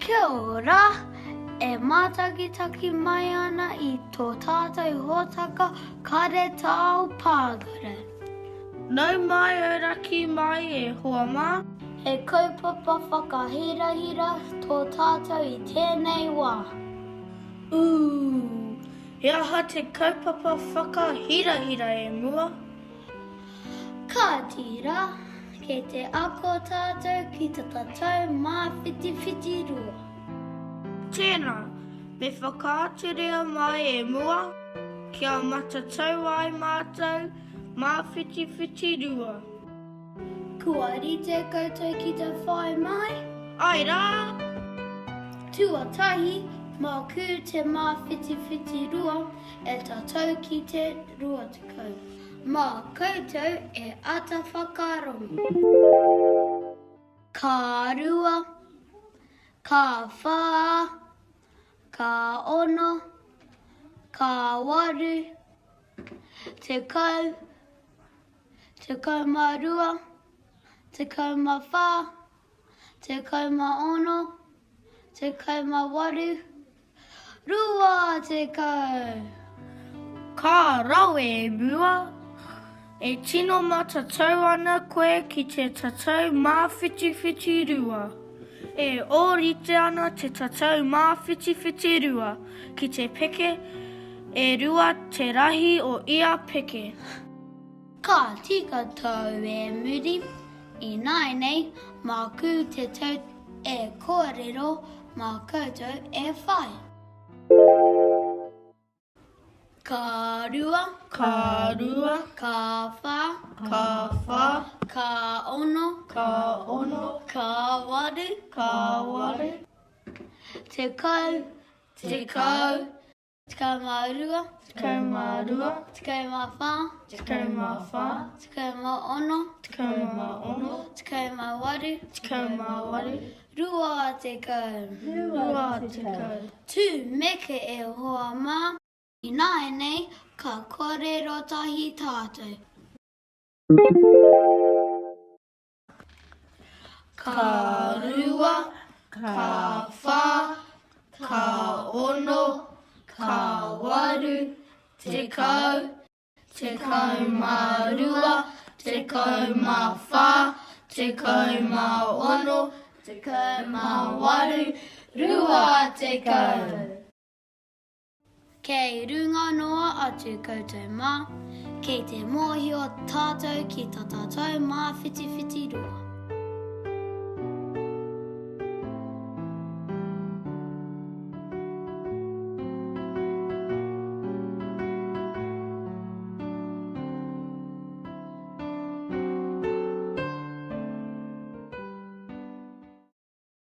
Kia ora! E mātakitaki mai ana i tō tātou hōtaka karetao pāngarau. Nau mai auraki mai e hoa mā. He kaupapa whakahirahira tō tātou i tēnei wā. Ooh! He aha te kaupapa whakahirahira e mua? Kāti rā, kei te ako tātou ki ta tatau māwhitiwhiti rua. Tēnā, me whakaaturia mai e mua, kia matatau ai mātou māwhitiwhiti rua. Kua rite koutou ki te whai mai? Āe rā! Tuatahi, māku te māwhitiwhiti rua e tatau ki te 20. Mā koutou e ata whakarongo. Ka rua, ka whā, ka ono, ka waru, tekau, 12, 14, 16, 18, 20! Ka rawe e mua! E tino matatau ana koe ki te tatau māwhitiwhiti rua. E ōrite ana te tatau māwhitiwhiti rua ki te peke e rua te rahi o ia peke. Ka tika tōu e muri, ināianei, māku te tau e kōrero, mā koutou e whai. Ka rua. Ka rua. Ka whā. Ka whā. Ka ono. Ka ono. Ka waru. Ka waru. Tekau. Tekau. 12. 12. 14. 14. 16. 16. 18. 18. 20. 20. Tū meke e hoa mā. Ināianei ka kōrero tahi tātou. Ka rua, ka whā, ka ono, ka waru, tekau, 12, 14, 16, 18, 20. Kei runga noa atu koutou mā, kei te mōhio tātou ki ta tātou māwhitiwhiti roa.